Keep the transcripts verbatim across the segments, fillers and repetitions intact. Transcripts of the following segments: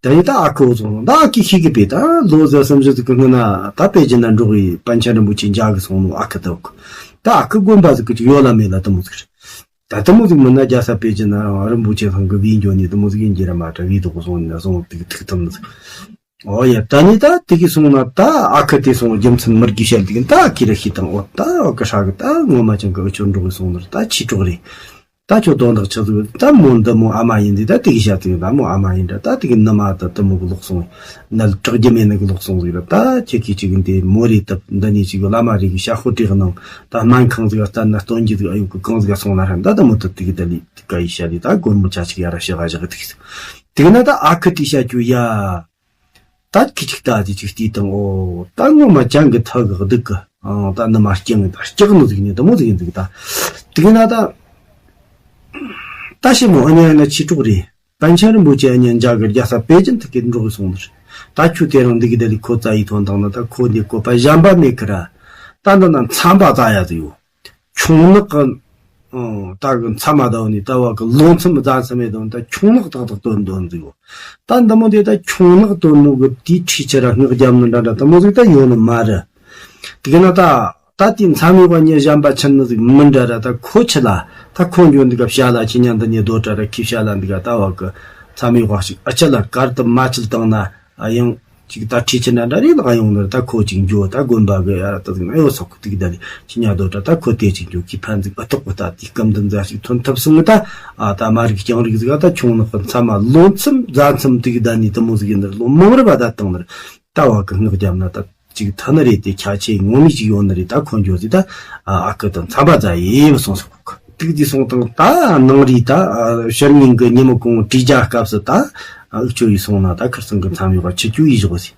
ད་ཡིན་ད་ཨ་ཁུ་བོ་སོང་། ད་ཨ་ཁུ་ཤེས་གི་པས། ད་ལོ་ཟེར་སུམ་ཅུ་ཟིག་གི་སྔོན་ན་ད་པེ་ཅིན་ན་འགྲོ་གི་པཎ་ཆེན་རིན་པོ་ཆེ་མཇལ་གི་སོང་ནོ་ཨ་ཁུ་ད་ཁུ། ད་ཨ་ཁུ་དགོན་པ་ཟིག་གི་ཅིག་ཡོད་ལ་མེད་ལ་དེ་མོ་ཟིག་རེད། ད་དེ་མོ་ཟིག་མིན་ན་རྒྱལ་ས་པེ་ཅིན་ན་རིན་པོ་ཆེ་ཚང་གི་བིས་འགྱོ་ནི་དེ་མོ་ཟིག་ཡིན་གྱི་ར་མ་ད་བིས་དོག་སོང་ནི་ན་སོང་ཏིག་ཐུག་ཐུབ་ནི་ཟིག། ཨོ་ཡ། ད་ནི་ད་དེ་གི་སོང་ན་ད་ཨ་ཁུ་དེ་སོང་རྒྱུ་མཚན་མི་རྒྱུ་བཤད་དུས་ད་ཨ་ཁུ་ར་ཤི་དང་། ཨོ་ད་ཨ་ཁུ་ཧྲ་གི་ད་ངོ་མ་ཅང་གི་ཨུ་ཆོ་འགྲོ་གི་སོང་ནི་ར་ད་ཆི་གྲོགས་རེད། ད་ཁྱོད་དོན་དག་ཆི་ཟིག་ད་མོ་འདི་མོ་ཨ་མ་ཡིན་དུས་ད་དེ་གི་བཤད་དུས་ད་མོ་ཨ་མ་ཡིན་འདྲ། ད་དེ་གི་ནུ་མ་ད་དེ་མོ་གི་ལོག་སོང་། ནད་དྲག་རྒྱུ་མེད་ནི་གི་ལོག་སོང་ཟིག་ར། ད་ཁྱེད་ཀྱི་ཅིག་འདི་མོ་རེ་ད་འདི་ནས་ཅིག་བླ་མ་རེ་གི་ཤ་ཁོ་དྲེག་གནང་། ད་སྨན་ཁང་ཟིག་བསྟན་ན་སྟོན་རྒྱུ་ཟིག་ཨ་ཡོད་གི་གང་ཟིག་སོང་ན་ཧྲན་ད་དེ་མོ་ད་དེ་གི་ད་ལི་ཀ་ཡི་ཤ་ལི་ད་གོར་མོ་ཆ་ཅིག་ཡ་ར་ཤི་ག་ཞག་གི་ཐིག་ཟིག། དེ་གི་ན་ད་ཨ་ཁུ་དེ་ཤ་ཅུ་ཡ། ད་ཁི་ཅིག་ད་དེ་ཅིག་བལྟས་དང་། ཨོ་ད་ངོ་མ་ཅང་གི་ཐག་གི་སྡུག་གི། ཨང་ད་ནུ་མ་སྐྱེང་ད་སྐྱག་ནི་ཟིག་ནི་དེ་མོ་ཟིག་ཡིན་ཟིག་ད། དེ་གི་ན་ད་ད་ཤི་མོ་ཨ་ཉ་ཡིན་ན་ཆི་གྲོགས་རེད། པཎ་ཆེན་རིན་པོ་ཆེ་ཨ་ཉ་འཇག་གི་རྒྱལ་ས་པེ་ཅིན་དུ་གི་འགྲོ་གི་སོང་ནི་རེད། ད་ཁྱོད་དེ་རིང་འདི་གི་དེ་ལི་ཁོ་ཙ་ཡི་ཐོན་དང་ན་ད་ཁོ་འདི་བཀོད་པ་གཞན་པ་མེད་གི་ར། ད་འདི་ན་མཚམས་པ་ཙ་ཡ་ཟིག་ཡོད། ཁྱུང་ནག་གི། ཨང་། ད་གི་མཚམས་མ་ད་འོ་ནི་ད་བ་གི་ལོ་མཚམས་རྫ་མཚམས་མེད་དང་ད་ཁྱུང་ནག་ཏག་ཏག་སྟོན་དོན་ཟིག་ཡོད། ད་འདི་མོ་དེ་ད་ཁྱུང་ནག་སྟོན་ནོ་གི་དེའི་ཁྲིད་ཆ་ར་སྔགས་རྒྱབ་ནི་འདྲ་འདྲ་དེ་མོ་ཟིག་ད་ཡོད་ནི་མ་རེད། དེ་གི་ན་ད་ད་དེ་མཚམས་ཡོད་པ་ཉེ་གཞན་པ་ཆེན་ནི་ཟིག་མི་འདྲ་ར། ད་ཁོ་ཆི་ལ་ད་ཁོ་འགྱོ་འདི་ག་བྱ་ལ་ཁྱི་ཉན་འདི་ཉེ་རྡོ་གྲ་ར་ཁྱི་བྱ་ལ་འདི་ག་ད་བ་གི་མཚམས་ཡོད་པ་ཞིག་ཨ་ཆི་ལ་གར་དུ་མ་ཆིལ་བཏང་ན་ཨ་ཡང་། ཅིག་ད་ཁྲིད་ཆེ་ན་འདྲ་རེ་ལག་ཡོང་ནི་ར། ད་ཁོ་ཅིག་འགྱོ་ད་དགོན་པ་གི་ཡ་ར་ད་ཟིག་ན་ཡོད་སོག་གི་ཏིག་ད་ལི་ཁྱི་ཉ་རྡོ་གྲ་ད་ཁོ་དེ་ཅིག་འགྱོ་ཁྱི་ཕན་ཟིག་ཨ་ཐོག་གི་ད་དེ་སྐམ་འདི་འཛའ་ཞིག་ཐོན་ཐུབ་སོང་ད། ཨ་ད་མ་རིག་རྐྱང་རིག་ཟིག་ཨ་ད་ཁྱུང་ནག་གི་མཚམས་མ་ལོ་མཚམས་རྫ་མཚམས་ཏིག་ད་ནི་དེ་མོ་ཟིག་ཡིན་ནི་ར། ལོ་མང་རབས་ད་བཏང་ནི་ར། ད་བ་གི་སྔགས་རྒྱབ་ན་ད་ཅིག་ཐ་ན་རེ་དེ་ཁྱ་ཆེ་ངོ་མི་ཅིག་ཡོད་ནི་རེད། ད་ཁོ་འགྱོ་ཟིག་ད་ཨ་ཨ་ཁུ་དང་མཚམས་པ་རྫ་ཡེ་བ་སོང་སོག་ཏིག་དེ་སོང་དང་ད་ནང་རི་ད་ཕྱི་ཉིན་གི་ཉི་མ་གུང་དྲིས་རྒྱ་སྐབས་སུ་ད་འུ་ཆོ་ཡི་སོང་ན་ད་ཁིར་ཚང་གི་མཚམས་ཡོག་ཆི་ཅུ་ཡི་བཞག་ཟིག།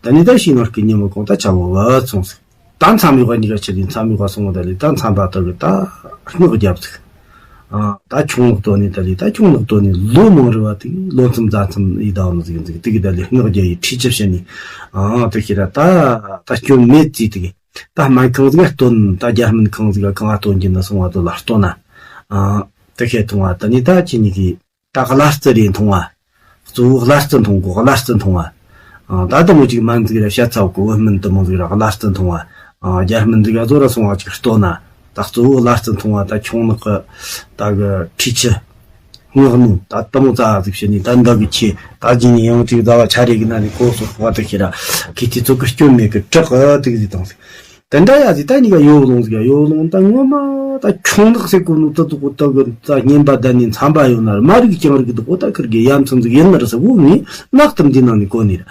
ད་ནི་ད་ཤི་ནོར་གི་ཉི་མ་གུང་ད་ཆ་བོ་བ་སོང་ཟིག། ད་མཚམས་ཡོག་གཉིས་ཀ་ཆི་ལི་མཚམས་ཡོག་སོང་བ་ད་ལི་ད་མཚམས་པ་ད་གི་ད་སྔགས་རྒྱབ་ཟིག། ཨ་ད་ཁྱུང་ནག་དོ་ནི་ད་ལི་ད་ཁྱུང་ནག་དོ་ནི་ལོ་མང་རི་བ་དེ་ལོ་མཚམས་རྫ་མཚམས་ཡི་ད་བ་ནི་ཟིག་ཟིག་དེ་གི་ད་ལི་སྔགས་རྒྱ་ཡི་ཁྲིད་ཆབ་བྱེད་ནི། ཨ་དེ་ཁྱེད་ར་ད་ད་སྐྱོན་མེད་ཙི་དེ་གི། ད་སྨན་ཁང་ཟིག་སྟོན། ད་རྒྱ་སྨན་ཁང་ཟིག་གང་སྟོན་གྱི་ན་སོང་བ་དོ་ལ་སྟོན་ན། ཨ་དེ་ཁེ་ཐུང་བ་ད་ནི་ད་ཁྱེད་གཉིས་ཀྱིས་ད་གླ་རྩི་རེ་འཐུང་བ། གཙོ་བོ་གླ་རྩི་འཐུང་གོ། གླ་རྩི་འཐུང་བ། ཨ་ད་དུ་མོ་ཅིག་སྨན་ཟིག་ར་བཤད་ཚ་གོ་བོད་སྨན་དུ་མོ་ཟིག་ར་གླ་རྩི་འཐུང་བ། ཨ་རྒྱ་སྨན་ཟིག་ག་ཟོ་ར་སོང་བ་ཅིག་སྟོན་ན། ད་གཙོ་བོ་གླ་རྩི་འཐུང་བ་ད་ཁྱུང་ནག་གི་ད་གི་ཁྲིད་ཆུ། སྔགས་ནུ་ད་དུ་མོ་རྫ་ཟིག་བྱེད་ནི་ད་འདི་གི་ཆེ་ད་ཇི་ནི་ཡང་ཅིག་རྫ་བ་ཆ་རེ་གི་ན་ནི་གོ་སོག་བ་དུ་ཁྱེད་ར་ཁི་ཐི་ཚོ་གི་སྐྱོན་མེད་གི་དྲག་གི་དུ་གི་ཟིག་དང་ཟིག། དེ་འདྲ་ཡ་ཟིག་ད་གཉིས་ཀ་ཡོ་ལོང་ཟིག་ཡ་ཡོ་ལོང་ད་ངོ་མ་ད་ཁྱུང་ནག་ཟེར་གོ་ནུ་ད་དུ་གོ་ད་གི་ད་སྙན་པ་ད་ནི་མཚམས་པ་ཡོད་ན་ར་མ་རིག་རྐྱང་རིག་དུ་གོ་ད་ཁིར་གི་ཡ་མཚན་ཟིག་ཡིན་ན་ར་ས་བོ་ངི་ནག་ཏམ་འདི་ནང་ནི་གོ་ནི་ར།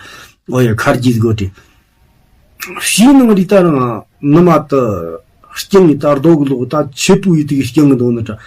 ཨོ་ཡ་ཁར་གྱིས་གོ་དྲི། ཕྱིའི་ནང་རི་ད་རང་ནུ་མ་ད་རྐྱང་ངི་ད་རྡོ་གི་ལོག་ད་ཆེ་པོ་ཡི་དུ་གི་རྐྱང་ངི་འདུག་ནི་ད།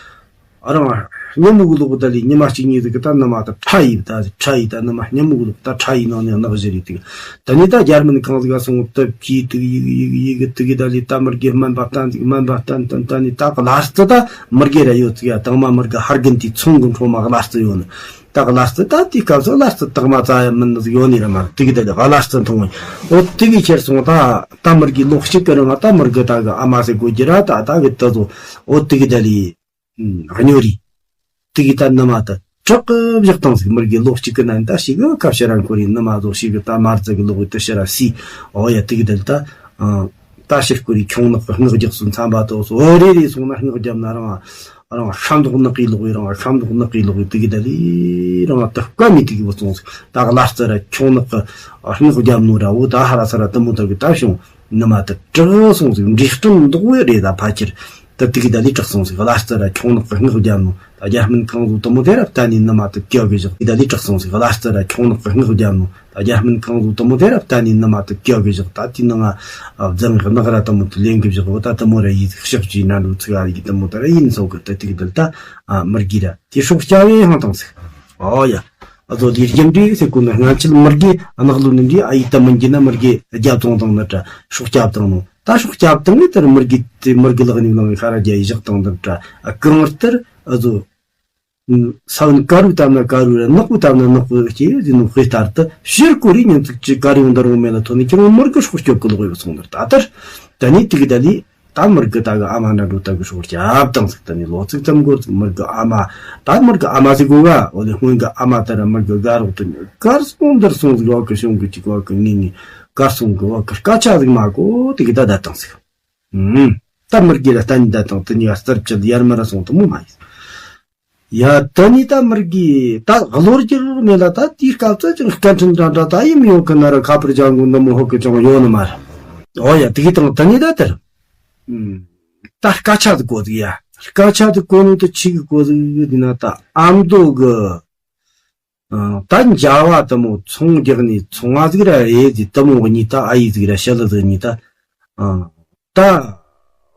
རང་སྙེ་མོ་གི་ལོག་ད་ལི་ཉི་མ་གཅིག་གཉིས་ཟིག་གི་ད་ནུ་མ་ད་ཁྲ་ཡི་ད་ཁྲ་ཡི་ད་ནུ་མ་སྙེ་མོ་གི་ལོག་ད་ཁྲ་ཡི་ནང་ནས་ནག་བཞི་རེད་དུ། ད་ནི་ད་རྒྱ་སྨན་ཁང་ཟིག་ག་སོང་སྟབས་ཀྱིས་དུ་ཡི་གི་ཡི་གི་ཡི་གི་དུ་གི་ད་ལི་ད་མི་རྒས་སྨན་པ་བསྟན་ཟིག་སྨན་པ་བསྟན་བསྟན་ད་ནི་ད་གླ་རྩི་ད་མི་རྒས་ར་ཡོད་ཟིག་ཡ། དང་མ་མི་རྒས་ཧར་གིན་དེ་ཚོང་གི་འཕྲོ་མ་གླ་རྩི་ཡོད་ནི། ད་གླ་རྩི་ད་དེ་སྐབས་སུ་གླ་རྩི་དག་མ་ཙ་ཡ་མིན་ནི་ཟིག་ཡོད་ནི་ར་མ་རེད། དུ་གི་ད་ལི་གླ་རྩི་འཐུང་བ་འོ་དུ་གི་ཁྱེར་སོང་ད་ད་མི་རྒས་ལོག་གཅིག་གི་རིང་ད་མི་རྒས་ད་གི་ཨ་མ་ཟེར་གོ་རྒྱུ་ར་ད་ད་གི་ད་ཟོ་འོ་དུ་གི་ད་ལི། སྨྱོ་རི། དེ་གི་ད་ནུ་མ་ད་དྲག་གི་བཞག་བཏང་ཟིག། མི་རྒས་ལོག་གཅིག་གི་ནན་ད་ཞིག་གི་ཁ་ཕྱི་ར་འཁོར་རི་ནུ་མ་ཟོ་ཞིག་གི་ད་མར་ཙི་གི་ལོག་གི་ད་ཕྱི་ར་སི། ཨོ་ཡ་དེ་གི་དལ་ད། ད་ཕྱིར་འཁོར་རི་ཁྱུང་ནག་གི་སྔགས་རྒྱག་སུ་མཚམས་པ་ཏོ་སོ་རེ་རེ་སོང་ན་སྔགས་རྒྱབ་ན་རང་རང་ཤ་མདོག་ནག་གི་ལོག་གི་རང་ཤ་མདོག་ནག་གི་ལོག་གི་དེ་གི་དལ་རང་ད་བཀའ་མི་དེ་གི་བུ་སོང་ཟིག། ད་གླ་རྩི་ར་ཁྱུང་ནག་གི་སྔགས་རྒྱབ་ནོ་ར་འོ་ད་ཧ་ར་ས་ར་དུ་མོ་ད་གི་ད་བྱུང་། ནུ་མ་དེ་དྲག་སོང་ཟིག། འདྲེ་སྐྲན་མདོག་བས་རེད་ད་ཕ་ཁྱེར། ད་དེ་གི་ད་ལི་དྲག་སོང་ཟིག། གླ་རྩི་ར་ཁྱུང་ནག་གི་སྔགས་རྒྱབ་ནོ། ད་རྒྱ་སྨན་ཁང་ཟོ་དུ་མོ་དེ་ར་བསྟན་ནི་ནུ་མ་དེ་སྐྱོ་གི་བཞག། དེ་ད་ལི་དྲག་སོང་ཟིག། གླ་རྩི་ར་ཁྱུང་ནག་གི་སྔགས་རྒྱབ་ནོ། ད་རྒྱ་སྨན་ཁང་ཟོ་དུ་མོ་དེ་ར་བསྟན་ནི་ནུ་མ་དེ་སྐྱོ་གི་བཞག། ད་དེ་ནང་ང་རྫུན་གི་ནག་ར་དུ་མོ་དེ་ལེན་གི་བཞག། འོ་ད་དུ་མོ་ར་ཡིད་ཟིག་ཤག་ཅིག་ན་འགྲོ་ཚིག་ཨ་ཡིག་དུ་མོ་དེ་ར་ཡིན་སོ་གི། ད་དེ་གི་དལ་ད་མི་རྒས་ར་དེ་སྲོག་སྐྱབས་ཡེ་ཧང་དང་ཟིག། ཨོ་ཡ། ཨ་ཟོ་ལི་རྒྱུ་འབྲས་ཟེར་གོ་ནི་སྔ་ཕྱི་མི་རྒས་ནག་ལོ་ནི་འདི་ཨ་ཡི་ད་མི་འགྱི་ན་མི་རྒས་རྒྱབ་བཙོང་དང་ནི་དྲ་སྲོག་སྐྱབས་དང་ནོ། ད་སྲོག་སྐྱབས་དང་ནི་དེར་མི་རྒས་དེ་མི་རྒས་ལག་ནི་ནང་ཤ་ར་རྒྱ་ཡི་བཞག་དང་དང་དྲ་གང་ལྟར་ཨ་ཟོ། ས་བོན་དཀར་རུ་བཏབ་ན་དཀར་རུ་ར་ནག་པོ་བཏབ་ན་ནག་པོ་སྐྱེ་ཟིན་ནོ། དཔེ་ལྟར་དུ་ཕྱིར་གོ་རི་ཉིན་ཚིག་ཅི་དཀར་ཡོང་འདར་རུང་མེད་ལ་ཐོན་ནི་ཁྱེད་རང་མི་རྒས་སྲོག་སྐྱོབ་གི་ལོག་ཡོད་སོང་ནི། ད་ལྟར་ད་ནི་དེ་གི་ད་ལི། ད་མི་རྒན་ད་གི་ཨ་མ་འདྲ་འགྲོ་ད་གི་ཧྲོ་རྒྱབ་དང་ཟིག་ད་ནི་ལོ་ཚིགས་ཙམ་འགོར་ཟིག་མི་རྒན་ཨ་མ། ད་མི་རྒན་ཨ་མ་ཟིག་གོ་ག་འོ་ལེ་སྔོན་གི་ཨ་མ་ད་ར་མི་རྒན་དགའ་རོགས་དུ་གར་སོང་འདིར་སོང་ཟིག་བ་གི་ཤོང་གི་ཅིག་བ་གི་ངེས་ངེས་གར་སོང་གི་བ་གི་སྐད་ཆ་ཟིག་མ་གོ་དེ་གི་ད་ད་དང་ཟིག་ཨུམ། ད་མི་རྒན་ལ་ལྟ་ནི་ད་དང་དེ་ནི་ཡ་རྩར་བཅད་ཡར་མར་སོང་དུ་མོ་མ་ཡིན། ཡ་ད་ནི་ད་མི་རྒན་ད་གློ་རྒྱུར་མེད་ལ་ད་དེའི་སྐབས་ཙ་ཅང་སྐད་འཕྲིན་འདྲ་འདྲ་ད་ཡིན་ཡོང་གི་ན་ར་ཁ་པར་རྒྱག་འགོ་འདི་མོ་ཧོ་གི་ཅང་ཡོད་ནི་མ་རེད། ཨོ་ཡ་དེ་གི་དང་ད་ནི་ད་དེར། ད་སྐད་ཆ་དེ་གོ་ཟིག་ཡ། སྐད་ཆ་དེ་གོ་ནོ་དེ་ཆི་གི་གོ་ཟིག་དེ་ན་ད་ཨ་མདོ་གི། ད་འཇའ་བ་དེ་མོ་ཚོང་རྒྱག་ནས་ཚོང་བ་ཟིག་ར་རེད་ཟིག་དེ་མོ་གཉིས་ད་ཨ་ཡེ་ཟིག་ར་ཞི་ལི་ཟིག་གཉིས་ད། ད་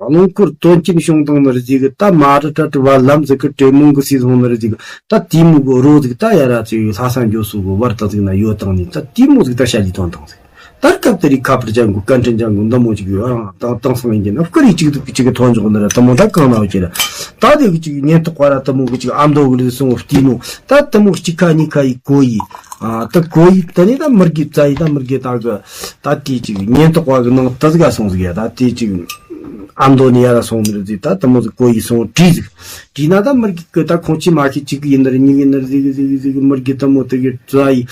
རླངས་འཁོར་དོན་རྐྱེན་བྱུང་དང་ནི་རེད་ཟིག་གི་ད་མ་རི་ཏྲ་ཏྲི་བ་ལམ་ཟིག་གི་དྲེད་མོང་གི་སུས་སོང་ནི་རེད་ཟིག་གི་ད་དེ་མོ་གི་རོ་ཟིག་ད་ཡ་ར་ཚེ་ལྷ་ས་འགྱོ་སུ་གི་བར་ད་ཟིག་ན་ཡོད་དང་ནི་ད་དེ་མོ་ཟིག་ད་ཞ་ལི་དོན་དང་ཟིག་ད་སྐབས་དེ་རིགས་ཁ་པར་ཅན་གོ་སྐད་འཕྲིན་ཅན་གོ་འདི་མོ་ཅིག་ཡོད་ཨང་དང་དང་སང་ཡིན་གྱི་ན་སྐུ་རིགས་གཅིག་ཏུ་གཅིག་གི་ཐོན་འཇོག་ནི་ར་དེ་མོ་ད་གང་ན་ཡོད་ཀྱི་ར། ད་དེ་གི་ཅིག་ཉེན་རྟོག་པ་ར་དེ་མོ་གི་ཅིག་ཨ་མདོ་གི་རིགས་སོང་བསྟི་ནོ་ད་དེ་མོ་གཅིག་ཁ་གཉིས་ཁ་ཡི་གོ་ཡི། ཨ་ད་གོ་ཡི་ད་ནི་ད་མི་རྒན་བཙལ་ཡི་ད་མི་རྒན་ད་གི་ད་དེ་ཅིག་ཉེན་རྟོག་པ་གི་ནང་ད་ཟིག་ག་སོང་ཟིག་ཡ་ད་དེ་ཅིག་ཨ་མདོ་ནི་ཡ་ར་སོང་ནི་རེད་ཟིག་ད་དེ་མོ་ཟིག་གོ་ཡི་སོང་བྲིས་ཟིག་བྲིས་ན་ད་མི་རྒན་གི་ད་ཁོང་ཆི་མ་ཤི་གཅིག་གི་ཡིན་ནི་རེད་གཉིས་ཡིན་ནི་རེད་ཟིག་ཟིག་ཟིག་མི་རྒན་དེ་མོ་དེ་གི་བཙལ་ཡི།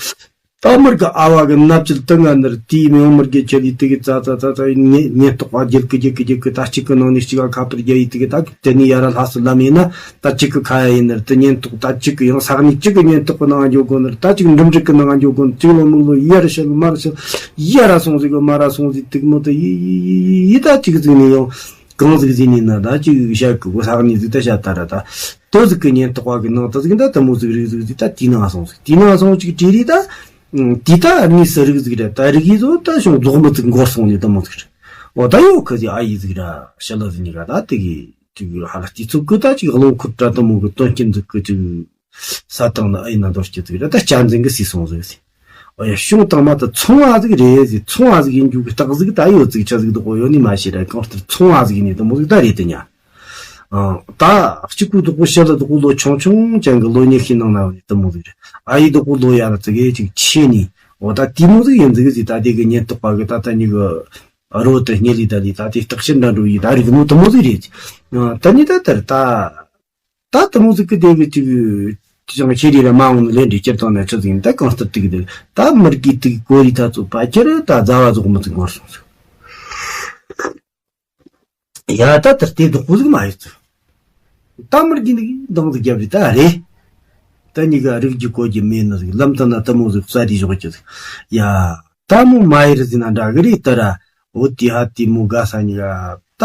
ད་མི་རྒན་ཨ་བ་གི་མནའ་བཅད་དུ་ང་ནར་དེའི་མི་ཡོང་མི་རྒན་ཁྱེད་ལི་དེ་གི་ཙ་ཙ་ཙ་ཙ་ཉེ་ཉེན་རྟོག་པ་རྒྱལ་གི་རྒྱལ་གི་རྒྱལ་གི་ད་གཅིག་གི་ནང་ནས་གཅིག་ག་ཁ་པར་རྒྱག་ཡི་དེ་གི་ད་དེ་ནས་ཡ་ར་ལྷ་སུ་ལམ་ཡིན་ན་ད་གཅིག་གི་ཁ་ཡ་ཡིན་ནར་དེ་ཉེན་རྟོག་ད་གཅིག་གི་ཡང་ས་གནས་གཅིག་གི་ཉེན་རྟོག་གི་ནང་འཇོག་དགོ་ནར་ད་གཅིག་འགྲིམ་འགྲིག་གི་ནང་འཇོག་དགོ་ནར་གཅིག་ལོ་མིག་ལོ་ཡ་ར་ཤལ་མ་ར་ཤལ་ཡ་ར་སོང་ཟིག་གི་མ་ར་སོང་ཟིག་དེ་གི་མོ་ད་ཡི་ཡི་ཡི་ཡི་ད་གཅིག་ཟིག་ནས་ཡང་གང་ཟིག་ཟིག་ནས་ན་ད་གཅིག་བཤད་གི་གོ་ས་གནས་ཟིག་ད་བཤད་ད་ར་ད་དོ་ཟིག་གི་ཉེན་རྟོག་པ་གི་ནང་ད་ཟིག་ད་དེ་མོ་ཟིག་རིག་ཟིག་ཟིག་ད་དེ་ནང་སོང་ཟིག་དེ་ནང་སོང་ཅིག་བྲིས་རེད་ད། དེ་ད་གནས་སུ་རིག་ཟིག་ར་ད་རིག་ཡིན་ཟོ་ད་ཤོང་རྫོགས་མི་ཚིག་འགོར་སོང་ནས་དེ་མོ་ཟིག་ར། འོ་ད་ཡོད་ཁ་ཟིག་ཨ་ཡི་ཟིག་ར་ཤ་ལ་ཟིག་གཉིས་ཀ་ད་དེ་གི་དེ་གི་ཧ་ལ་དེ་ཚོ་གི་ད་ཅིག་རླངས་འཁོར་དྲ་དེ་མོ་གི་དོན་རྐྱེན་ཟིག་གི་ཅིག་ས་སྟེང་ན་ཨ་ཡི་ན་འདོར་སྐྱི་ཟིག་ར་ད་བསྐྱར་འཛིན་གི་སུས་སོང་ཟིག་ཟིག་འོ་ཡ་ཤོང་དང་མ་ད་ཚོང་བ་ཟིག་རེད་ཟིག་ཚོང་བ་ཟིག་ཡིན་རྒྱུ་གི་རྟགས་ཟིག་ད་ཡོད་ཟིག་ཆ་ཟིག་དོག་གོ་ཡོད་ནི་མ་ཤེས་ར་གང་ལྟར་ཚོང་བ་ཟིག་ཡིན་ནི་དེ་མོ་ཟིག་ད་རེད་དེ་ཉ། ཨང་། ད་གཅིག་པུ་དོག་པོ་ཤི་ལ་དོག་པོ་ལོ་ཆུང་ཆུང་ཅན་གི་ལོ་ཉི་ཤུའི་ནང་ན་ཡོད་ནི་དེ་མོ་ཟིག་རེད། ཨ་ཡི་དོག་པོ་ལོ་ཡ་ར་ཙི་གེ་ཅིག་ཆེ་ནི། འོ་ད་དེ་མོ་ཟིག་ཡིན་ཟིག་ཟིག་ད་དེ་གི་ཉེན་རྟོག་པ་གི་ད་ལྟ་ཉི་གི་རོ་དེ་སྙེ་ལི་ད་ལི་ད་དེ་བརྟག་ཞིབ་འདྲ་འགྲོ་ཡི་ད་རིག་ནོ་དེ་མོ་ཟིག་རེད། ཨང་། ད་ནི་ད་དར་ད་ད་དེ་མོ་ཟིག་གི་དེ་གི་ཅིག་ཅང་ཤེས་རི་ར་མ་འོང་ནི་ལན་འདྲི་སྤྱིར་བཏང་ན་ཆི་ཟིག་ཡིན་ད་གང་ལྟར་དེ་གི་དེ་ད་མི་རྒས་དེ་གི་གོ་རི་ད་ཚོ་པ་ཁྱེར་ད་ཛ་བ་ཟོག་མི་ཚིག་འགོར་སོང་ཟིག་ཡ་ད་ལྟར་དེ་དོག་པོ་ཟིག་མ་ཡོད་ཚུལ། ད་མི་རྒན་འདི་གིས་འདང་ཟིག་རྒྱབ་རེད་ད་རེད། ད་གཉིས་ཀ་རིག་རྒྱུ་གོ་རྒྱུ་མེད་ནི་ཟིག་ལམ་དུ་ན་དེ་མོ་ཟིག་ས་དེ་ཞོག་རྒྱུ་ཟིག་ཡ་ད་མོ་མ་ཡེར་ཟིན་ན་འདྲ་གི་རེད་ད་ར། འོ་དེ་ཧ་དེ་མོ་དགའ་ས་གཉིས་ཀ་ད་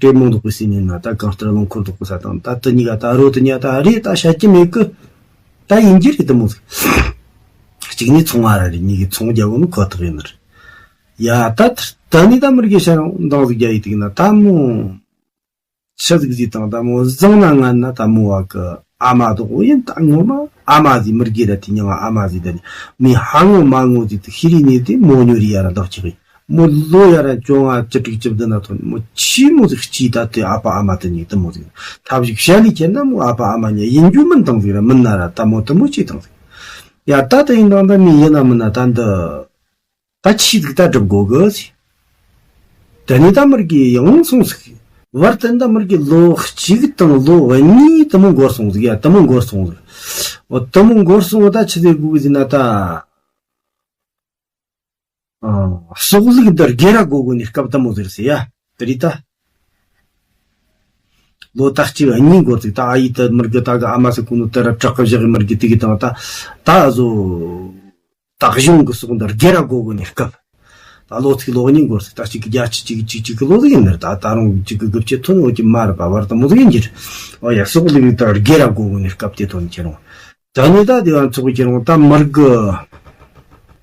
དྲེད་མོང་དོག་པོ་ཟིན་ནས་ན་ད་གང་ལྟར་རླངས་འཁོར་དོག་པོ་ས་དང་ད་དེ་གཉིས་ཀ་ད་རོ་དེ་གཉིས་ད་རེད་ད་བཤད་རྒྱུ་མེད་གི་ད་ཡིན་རྒྱུ་རེད་དེ་མོ་ཟིག་གཅིག་ནི་ཚོང་བ་ར་རེད་གཉིས་ཀྱི་ཚོང་རྒྱག་གོ་ནི་ཁོ་ཐག་ཡིན་ནི་རེད། ཡ་ད་ད་ནི་ད་མི་རྒས་ཤ་རང་འདང་ཟིག་རྒྱ་ཡི་དིག་ན་ད་མོ་ཆི་ཟིག་ཟིག་དང་ད་མོ་བཟང་ན་ངན་ན་ད་མོ་བ་གི་ཨ་མ་དོག་ཡིན་ད་ངོ་མ་ཨ་མ་ཟིག་མི་རྒས་ར་དེ་མྱང་ཨ་མ་ཟིག་ད་ནི་མི་ཧ་ངོ་མ་ངོ་ཟིག་དེ་ཤི་རི་ནི་དེ་མོ་ཉོ་རི་ཡ་ར་ལྡོག་ཅིག་ཡིན་མོ་ལོ་ཡ་ར་བཅོ་ལྔ་བཅུ་དྲུག་བཅུ་བདུན་ན་ཐོན་མོ་ཆི་མོ་ཟིག་སྐྱིད་ད་དེ་ཨ་ཕ་ཨ་མ་དེ་ཉིད་དེ་མོ་ཟིག་ཐབས་ཤིག་བྱ་ལི་ཁྱེར་ན་མོ་ཨ་ཕ་ཨ་མ་ཉིད་ཡིན་རྒྱུ་མིན་དང་ཟིག་ར་མིན་ན་ར་ད་མོ་དེ་མོ་སྐྱིད་དང་ཟིག་ཡ་ད་དེ་ཡིན་དང་ད་མི་ཡིན་ན་མིན་ན་ད་འདི། ད་ཆི་ཟིག་ད་སྒྲུབ་དགོ་གི་ཟེར། དེ་ནས་ད་མི་རྒས་ཡང་སོང་ཟིག་བར་དུ་ད་མི་རྒས་ལོ་གཅིག་དང་ལོ་གཉིས་དེ་མོ་འགོར་སོང་ཟིག་ཡ་དེ་མོ་འགོར་སོང་ཟིག་འོ་དེ་མོ་འགོར་སོང་བ་ད་ཆི་ཟེར་དགོ་གི་ཟེར་ན་ད། ཨ། སྲོག་ལུག་འདི་སྒེར་ར་དགོ་དགོ་ནས་སྐབས་དེ་མོ་ཟིག་ཟེར་ཡ། དེ་རེད་ད། ལོ་ད་གཅིག་གཉིས་འགོར་ཟིག་ད་ཨ་ཡི་ད་མི་རྒས་ད་གི་ཨ་མ་ཟིག་གོ་ནོ་དེ་ར་དྲག་གི་བཞག་གི་མི་རྒས་དེ་གི་དང་ད་ད་བཟོ། ད་གཞུང་གི་སྲོག་འདི་སྒེར་ར་དགོ་དགོ་ནས་སྐབས། ད་ལོ་ཚིག་ལོ་གཉིས་འགོར་ཟིག་ད་གཅིག་གི་བརྒྱད་ཅུ་གཅིག་གཅིག་གཅིག་གི་ལོ་ཟིག་ཡིན་ནར་ད་ད་རུང་གཅིག་གི་དགུ་བཅུ་ཐོན་འོ་ཀྱི་མ་རེད་པ་བར་དུ་མོ་ཟིག་ཡིན་གྱི་རེད། ཨོ་ཡ་སྲོག་ལུག་ད་སྒེར་ར་དགོ་དགོ་ནས་སྐབས་དེ་ཐོན་ཁྱེར་རུང་། ད་ནི་ད་དེ་བ་ཚོགས་ཁྱེར་རུང་ད་མི་རྒས།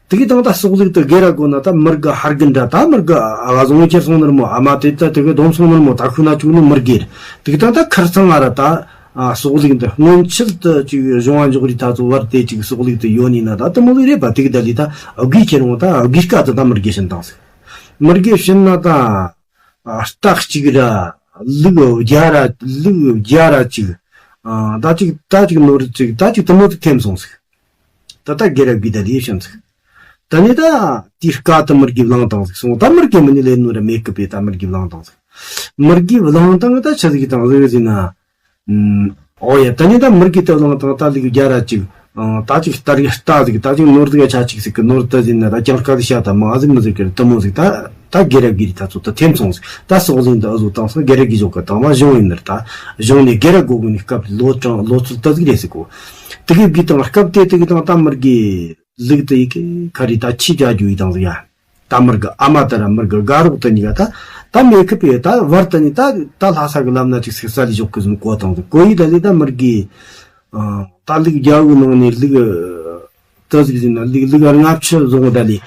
དེ་གི་དང་ད་སྲོག་ལུག་ད་སྒེར་ར་དགོ་ན་ད་མི་རྒས་ཧར་གི་འདྲ་ད་མི་རྒས་ཨ་བ་བཟུང་ཁྱེར་སོང་ནར་མོ་ཨ་མ་དེ་ད་དེ་གི་སྡོམ་སོང་ནར་མོ་ད་ཁུ་ན་བཅུག་ནི་མི་རྒས། དེ་གི་དང་ད་ཁར་ཚང་ང་ར་ད། ཨ་སྲོག་ལུག་འདི་སྔོན་ཆད་དུ་ཅིག་གཞུང་བ་འཇོག་རིགས་ད་ཚོ་བར་དེ་ཅིག་སྲོག་ལུག་དེ་ཡོད་ནི་ན་ད་དེ་མོ་ལུག་རེད་པ་དེ་གི་ད་ལི་ད་དགུའི་ཁྱེར་འོང་ད་དགུའི་སྐབས་དུ་ད་མི་རྒས་ཕྱིན་དང་ཟེར། མི་རྒས་ཕྱིན་ན་ད་ཨ་རྟགས་གཅིག་ར་ལུག་བརྒྱ་ར་ལུག་བརྒྱ་ར་ཅིག་ཨ་ད་ཅིག་ད་ཅིག་ནོར་ཅིག་ད་ཅིག་དེ་མོ་དུ་ཐེམ་སོང་ཟེར། ད་ལྟ་སྒེར་ར་དགུའི་ད་ལི་ཕྱིན་ཟེར། ད་ནི་ད་དེའི་སྐབས་དུ་མི་རྒས་བླངས་དང་ཟེར་སོང་ད་མི་རྒས་མི་ནི་ལས་ནོར་ར་མེད་གི་པས་ད་མི་རྒས་བླངས་དང་ཟེར། མི་དགེ་བླངས་སྟངས་ད་ཆི་ཟིག་དང་ཟིག་ཟིན་ན། ཨུམ། ཨོ་ཡ། ད་ནི་ད་མི་དགེ་ད་བླངས་སྟངས་ད་ལུག་རྒྱ་ར་ཅིག་ཨང་། ད་ཅིག་རྟ་རྒྱ་རྟ་ཟིག་ད་ཅིག་ནོར་ཟིག་ཆ་ཅིག་ཟིག་གི་ནོར་ད་ཟིན་ན་ད་གྱང་སྐལ་ཤ་ད་མ་ཟིག་མི་ཟིག་གི་དུ་མོ་ཟིག་ད་ད་སྒེར་ར་སྒེར་ད་ཚོ་ད་ཐེམ་སོང་ཟིག་ད་སོག་ཟིན་ད་ཨ་ཟོ་དང་སང་སྒེར་ར་གི་ཞོག་གི་དང་མ་གཞུང་ཡིན་ནར་ད་གཞུང་ནས་སྒེར་ར་སྒོ་གི་ནི་སྐབས་ལོ་གྲངས་ལོ་ཚོད་ད་ཟིག་རེད་ཟིག་གོ། དེ་གི་གི་དང་སྐབས་དེ་དེ་གི་དང་ད་མི་དགེ་ལུག་དེ་ཡི་གེ་ཁ་རི་ད་ཆི་བྱ་རྒྱུ་ཡི་དང་ཟིག་ཡ། ད་མི་དགེ་ཨ་མ་དེ་ར་མི་དགེ་དགའ་རོགས་དེ་གཉིས་ཀ་ད་ད་མེ་ཁི་པེ་ད་བར་དེ་ནི་ད་ད་ལྷ་ས་གི་ལམ་ན་ཅིག་སིག་ས་ལི་ཞོག་གི་ཟིན་གོ་དང་ཟིག་གོ་ཡི་ད་ལི་ད་མི་དགེ་ཨ་ད་ལུག་རྒྱ་བོའི་ནང་ནས་ལུག་ད་ཟིག་ཟིན་ན་ལུག་ལུག་ལྔ་བཅུ་བཟུང་ད་ལི་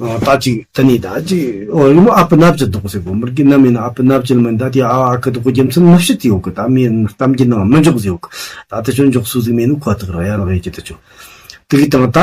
ཨ་ད་ཅིག་དེ་ནི་ད་ཅིག་ཨོ་ཡི་མོ་ཨ་ཕི་ནབ་ཅི་འདུག་ཟེར་གོ། མི་དགེ་ནམ་ཡིན་ན་ཨ་ཕི་ནབ་ཅི་ལ་མིན་ད་དེ་ཨ་ཨ་ཁི་འདུག་གོ་རྒྱུ་མཚན་མི་ཤི་དེ་ཡོད་གི། ད་མི་གཏམ་གྱི་ནང་མི་འཇོག་ཟེར་ཡོད་གི། ད་དེ་ཆོ་འཇོག་སུ་ཟིག་མེད་ནི་ཁོ་ཐག་ར་ཡ་ར་ཡ་ཅི་ད་ཆོ། དེ་གི་དང་ད་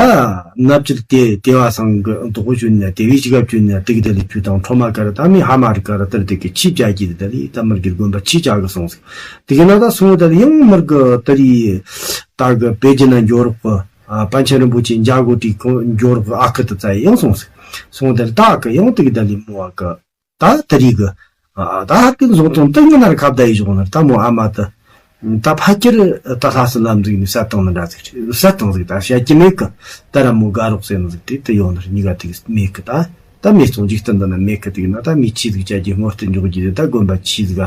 ནབ་ཅི་ལ་དེ་དེ་བ་སང་གི་འདུག་གོ་ཆུ་ནི་དེ་བི་ཅི་གབ་ཆུ་ནི་དེ་གི་དེ་ལི་ཆུ་དང་ཁྲོ་མ་ཀ་ར་ད་མི་ཧ་མ་རི་ཀ་ར་དེར་དེ་གི་ཆི་བྱ་གི་དེ་ད་ལི་ད་མི་དགེ་དགོན་པ་ཆི་བྱ་གི་སོང་ཟིག་དེ་གི་ན་ད་སོང་ད་ལི་ཡང་མི་དགེ་ད་རི་ད་གི་པེ་ཅི་ན་འགྱོ་རོགས་གི་ཨ་པཎ་ཆེན་རིན་པོ་ཆེ་འཇའ་གོ་ཏི་ཁོ་འགྱོ་རོགས་ཨ་ཁུ་ཏི་ཙ་ཡང་སོང་ཟིག་སོང་དེར་ད་ཨ་ཁུ་ཡང་ཏིག་ད་ལི་མོ་ཨ་ཁུ་ད་ད་རི་གི་ཨ་ད་ཧ་ཀི་བཟོ་སྟངས་ཏིག་ངི་ནར་ཁ་བརྡ་ཡི་བཞོག་ནར་ད་མོ་ཨ་མ་ཏི་ད་ཕ་ཁྱེར་ད་ལྷ་སི་ལམ་ཟིག་ནི་ས་སྟེང་ནི་འདྲ་ཟིག་རེད། ས་སྟེང་ཟིག་ད་བཤད་ཀྱི་མེད་གི། ད་ར་མོ་དགའ་རོགས་ཟེར་ནི་ཟིག་དེ་ཏི་ཡོང་ནར་གཉིས་ཀ་ཏིག་མེད་གི། ད་ད་མེ་སྟོང་འཇིག་རྟེན་འདི་ན་མེད་གི། ཏིག་ན་ད་མི་ཆི་ཟིག་བྱ་རྒྱུ་སྔོ་རྟེན་འཇོག་རྒྱུ་ཟིག་ད་དགོན་པ་ཆི་ཟིག་ག་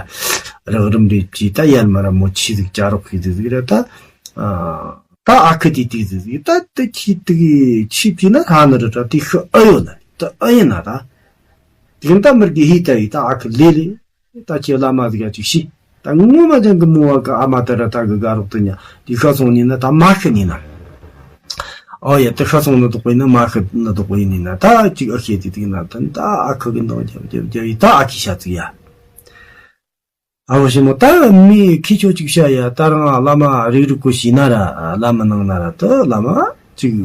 རག་རིམ་རེ་བྱས་ད་ཡར་མ་ར་མོ་ཆི་ཟིག་བྱ་རོགས་ཤི་ཟིག་ཟིག་རེད་ད། ཨ། ད་ཨ་ཁུ་དེ་དེ་ཟིག་ཟིག་ད་དེ་ཁྱི་དེ་གི་ཆི་བྱས་ན་ཧ་ནི་རི་ཏྲ་དེ་ཤི་ཨ་ཡོད་ལ་ད་ཨ་ཡིན་ན་ད། དེ་ད་མི་དགེ་ཧི་ད་ཡི་ད་ཨ་ཁུ་ལེ་ལེ་ད་ཁྱེད་བླ་མ་ཟིག་ཡ་ཅིག་ཤི་ད་ངོ་མ་ཅང་གི་མོ་བ་གི་ཨ་མ་ད་ར་ད་གི་དགའ་རོགས་དུ་ཉ་དེ་ཤ་སོང་ནི་ན་ད་མ་ཤི་ནི་ན། ཨོ་ཡ་དེ་ཤ་སོང་ནི་དོག་པ་ཡིན་ན་མ་ཤི་ནི་དོག་པ་ཡིན་ནི་ན་ད་ཅིག་ཨ་ཤེ་དེ་དེ་ན་ད་ད་ཨ་ཁུ་གི་འདང་རྒྱབ་རྒྱབ་རྒྱབ་ཡི་ད་ཨ་ཁུ་ཤ་ཚིག་ཡ། ཨ་བོ་ཞི་མོ་ད་མི་ཁི་ཆོ་ཅིག་བཤད་ཡ་ད་རང་བླ་མ་རིག་རིག་གོ་ཤི་ན་ར་བླ་མ་ནང་ན་ར་ད་བླ་མ་ཅིག་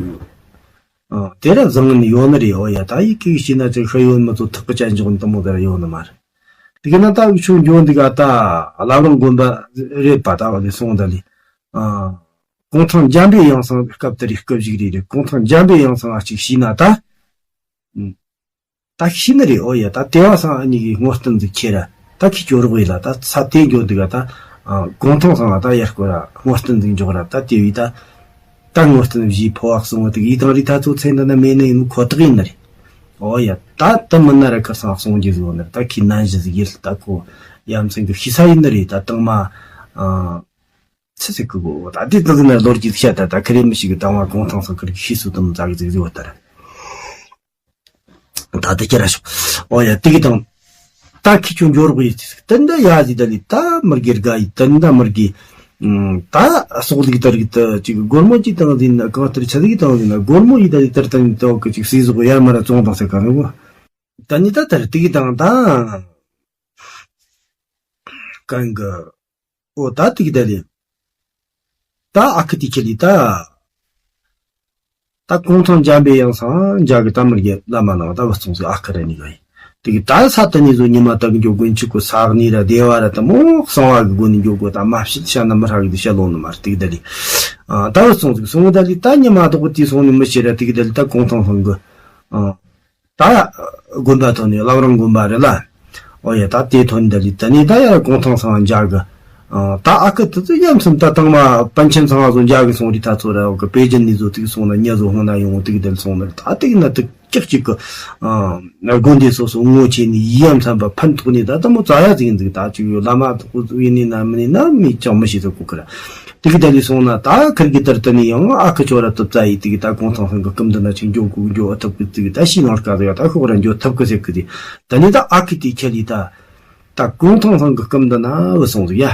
ཨ་དེ་ར་བཟང་ནི་ཡོད་ནི་རེད། འོ་ཡ་ད་ཡི་ཁི་ཤི་ན་ཅིག་ཤི་ཡོད་མི་ཚོ་ཐག་གི་ཅན་འཇོག་ནི་དུ་མོ་དེ་ར་ཡོད་ནི་མ་རེད། དེ་གི་ན་ད་འུ་ཆོ་འཇོག་འདི་ག་ད་བླ་བྲང་དགོན་པ་རེད་པ། ད་བ་ལི་སོང་ད་ལི་ཨ་གུང་ཐང་འཇམ་པའི་ཡང་སང་སྐབས་དེ་རིག་སྐབས་ཞིག་རེད་རེད། གུང་ཐང་འཇམ་པའི་ཡང་སང་ཨ་ཅིག་ཤི་ན་ད། ད་ཤི་ནི་རེད། ཨོ་ཡ་ད་དེ་བ་སང་ཨ་ནི་གི་སྔོ་རྟེན་ཟིག་ཁྱེར་ར་ད་ཁྱི་སྐྱོ་རོགས་ཡིན་ལ་ད་ས་དེ་འགྱོ་འདུག་ག་ད་གུང་ཐང་སང་ལ་ད་ཡར་སྐོར་ར་སྔོ་རྟེན་ཟིག་འཇོག་ར་ད་དེ་བི་ད་ད་སྔོ་རྟེན་བཞིའི་ཕོ་བ་གསུང་བ་དེ་ཡི་དང་རི་ད་ཚོ་ཚེ་འདི་ན་མེད་ནི་ཡིན་ཁོ་ཐག་ཡིན་ནི་རེད། ཨོ་ཡ་ད་ད་མི་ན་ར་ཁར་སང་གསུང་རྒྱུ་ཟིག་ཡོད་ནི་རེད། ད་ཁྱི་ནན་བཞི་ཟིག་ཡིན་ད་ཁོ་ཡ་མཚན་གི་ཤི་ས་ཡིན་ནི་རེད། ད་དང་མ་ཚི་ཚི་ཀི་གོ་ད་དེ་ད་ཟིག་ན་ལོ་རྒྱུས་བཤད་ད་ད་ཁ་རེ་མི་ཞིག་གི་དང་བ་གུང་ཐང་སང་ཁར་ཤི་སུ་དམ་ཛག་ཟིག་ཟིག་བ་ད་ར། ད་ལྟ་ཁྱེད་ར་ཤོག་ཨོ་ཡ་དེ་གི་དང་། ད་ཁྱི་ཆུ་འབྱོར་དགོས་ཡོད་ཟིག་ད་འདི་ཡ་ཟིག་ད་ལི་ད་མི་དགེ་དགའ་ཡི་ད་འདི་མི་དགེ་ད་སོག་ལིག་ད་རིག་ད་ཅིག་སྒོར་མོ་ཅིག་བཏང་ཟིན་ན་གང་ལྟར་ཆ་ཟིག་བཏང་ཟིན་ན་སྒོར་མོ་ཡི་ད་ལི་ད་ད་ནི་ད་གི་ཅིག་སྲིད་ཟོག་ཡར་མ་ར་བཙོང་དང་ཟེར་ག་རེ་བོ། ད་ནི་ད་ད་རེ་དེ་གི་དང་ད། གང་གི་ཨོ་ད་དེ་གི་ད་ལི། ད་ཨ་ཁུ་དེ་ཁྱེད་ལི་ད། ད་གུང་ཐང་འཇམ་པའི་ཡང་སང་འཇའ་གི་ད་མི་རྒྱལ་བླ་མ་ནང་ད་བུ་ཚོང་ཟིག་ཨ་ཁུ་ར་ནི་ག་ཡིན། དེ་གི་ད་ས་ད་ནི་བཟོ་ཉི་མ་ད་གི་འགྱོ་དགོན་ཆུ་ཀུ་ས་གནས་ར་སྡེ་བ་ར་ད་མོ་གསང་བ་གི་སྒོ་ནས་འགྱོ་དགོ་ད་མ་བཤད་ཤ་ན་མི་ཧྲ་གི་དེ་ཤ་ལོ་ནི་མ་རེད། དེ་གི་ད་ལི། ཨ་ད་བུ་ཚོང་ཟིག་སོང་གི་ད་ལི་ད་ཉི་མ་དོག་དེ་སོང་ནི་མི་ཤེས་ར། དེ་གི་ད་ལི་ད་གུང་ཐང་སང་གི་ཨ། ད་དགོན་པ་ཐོན་ནས་བླ་བྲང་དགོན་པ་རེད་ལ། ཨོ་ཡ་ད་དེ་ཐོན་འདི་ལི་ད་ནི་ད་ཡ་གུང་ཐང་སང་འཇའ་གི་ཨ་ད་ཨ་ཁུ་དེ་ཚོ་ཡ་མཚམས་ད་དང་མ་པཎ་ཆེན་ཚང་བ་ཚོ་འཇའ་གི་སོང་རི་ད་ཚོ་ར་གི་པེ་ཅིན་ནི་ཚོ་དེ་གི་སོང་ན་ཉ་ཚོ་ཧོང་ན་ཡོང་དེ་གི་དེ་ལ་སོང་ན་ད་དེ་གི་ན་དེ་ཀྱག་ཅིག་གི་ཨ་དགོན་སྡེ་སོ་སོ་ངོ་ཆེ་ནི་ཡ་མཚམས་པ་ཕན་ཐོགས་ནི་ད་ད་མོ་ཙ་ཡ་ཟིག་ཡིན་ཟིག་ད་ཅིག་ཡོད་བླ་མ་དོག་ཡིན་ནི་ན་མིན་ནི་ན་མི་ཅང་མི་ཤེས་ཟིག་གོ་ཁི་ར། དེ་གི་ད་ལི་སོང་ན་ད་ཁིར་གི་དར་ད་ནི་ཡང་ཨ་ཁུ་ཆོ་ར་ཏུ་ཙ་ཡི་དེ་གི་ད་གུང་ཐང་སང་གི་སྐུམ་འདི་ན་ཅིག་འགྱོ་གུ་འགྱོ་ཨ་ཐུབ་གི་དེ་གི་ད་ཤི་ནང་སྐ་ཟི་ཡ་ད་ཤོག་ར་འགྱོ་ཐུབ་གི་ཟེར་གི་དེ། ད་ནི་ད་ཨ་ཁུ་དེ་ཁྱེད་ལི་ད་ད་གུང་ཐང་སང་གི་སྐུམ་འདི་ན་བུ་སོང་ཟིག་ཡ།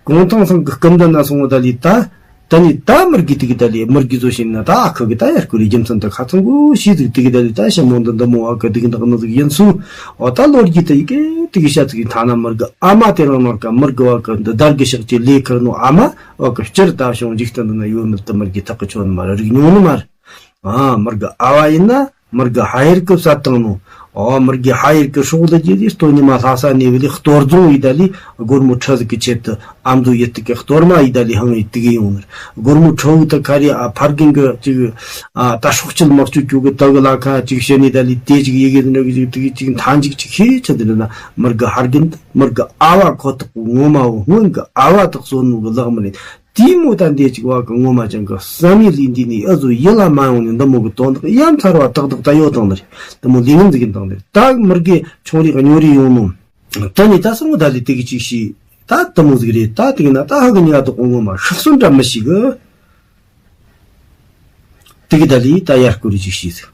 གུང་ཐང་སང་གི་སྐུམ་འདི་ན་སོང་བ་ད་ལི་ད། ད་ནི་ད་མིར་གི་དེ་གི་ད་ལི་མིར་གི་བཟོ་ཤེས་ན་ད་ཨ་ཁུ་གི་ད་ཡར་ཀུ་རི་རྒྱུ་མཚན་ད་ཁ་ཚང་གུ་ཤི་ཟིག་དེ་གི་ད་ལི་ད་ཤ་མོ་འདི་འདི་མོ་ཨ་ཁུ་དེ་གི་འདག་ནི་ཟིག་ཡིན་སུ། ཨོ་ད་ལོ་རྒྱུས་ད་ཡི་གེ་དེ་གི་ཤ་ཚིག་ཐ་ན་མིར་གི་ཨ་མ་དེ་རང་ནོར་ཀ་མིར་གི་བ་ཀ་འདི་དར་གི་ཤག་ཅི་ལས་ཁར་ནོ་ཨ་མ། བ་ཀ་སྤྱིར་ད་བྱུང་འཇིག་རྟེན་འདི་ན་ཡོད་མེད་དུ་མིར་གི་ཐག་གི་ཆོད་ནི་མ་རེད། རིག་མྱོང་ནི་མ་རེད། ཨ་མིར་གི་ཨ་བ་ཡིན་ན་མིར་གི་ཧ་ཡར་གི་བསད་བཏང་ནོ། ཨོ་མི་རྒན་ཧ་ཡེར་གི་སྲོག་ལ་རྒྱུ་དེ་སྟོད་ཉི་མ་ལྷ་ས་ནས་བ་ལི་གཏོར་རྫོང་ཡི་ད་ལི་སྒོར་མོ་ཁྲི་ཟིག་གི་ཆེད་དུ་ཨ་མདོ་ཡི་ཏི་གི་གཏོར་མ་ཡི་ད་ལི་ཧང་ཡི་ཏི་གི་ཡོང་ནི་རེད། སྒོར་མོ་ཁྲི་བོ་ད་ཁ་རི་ཨ་ཕར་རྒན་གི་ཅིག་ཨ་ད་སྲོག་སྐྱིལ་མ་བཅུ་ཅུ་གི་ད་གི་ལ་ཁ་ཅིག་བཤད་ནི་ད་ལི་དེ་ཅིག་ཡི་གེ་ནི་གི་ཅིག་ཏི་གི་ཅིག་མཐའ་འཇུག་ཅིག་ཤེས་ཆི་དི་ན་མི་རྒན་ཧ་རྒན་མི་རྒན་ཨ་བ་ཁོ་ཐག་ངོ་མ་བོ་སྔོན་གི་ཨ་བ་དག་སོ་ནུ་གི་ལག་མི་ནི། དེའི་མོ་ད་འདས་ཅིག་བ་གི་ངོ་མ་ཅང་གི་བསམ་ཡས་ལས་འདི་ནས་ཨ་ཟོ་ཡིད་ལ་མ་ཡོང་ནས་འདི་མོ་གི་དོན་དག་ཡ་མཚར་བ་ཏག་ཏག་ད་ཡོད་དང་ནི་རེད། འདི་མོ་ལས་ངན་ཟིག་ཡིན་དང་ནི་རེད། ད་མི་རྒན་ཆུང་རིགས་ཉོ་རིགས་ཡོང་ནོ། ད་ནི་ད་སོང་ད་ལི་དེ་གི་ཅིག་ཤི། ད་དི་མོ་ཟིག་རེད། ད་དེ་གི་ན་ད་ཧ་གི་ཉ་དོག་གི་ངོ་མ་ཧྲག་སོན་འདྲ་མི་ཤི་གི། དེ་གི་ད་ལི་ད་ཡར་སྐོར་རི་ཅིག་ཤི་ཟིག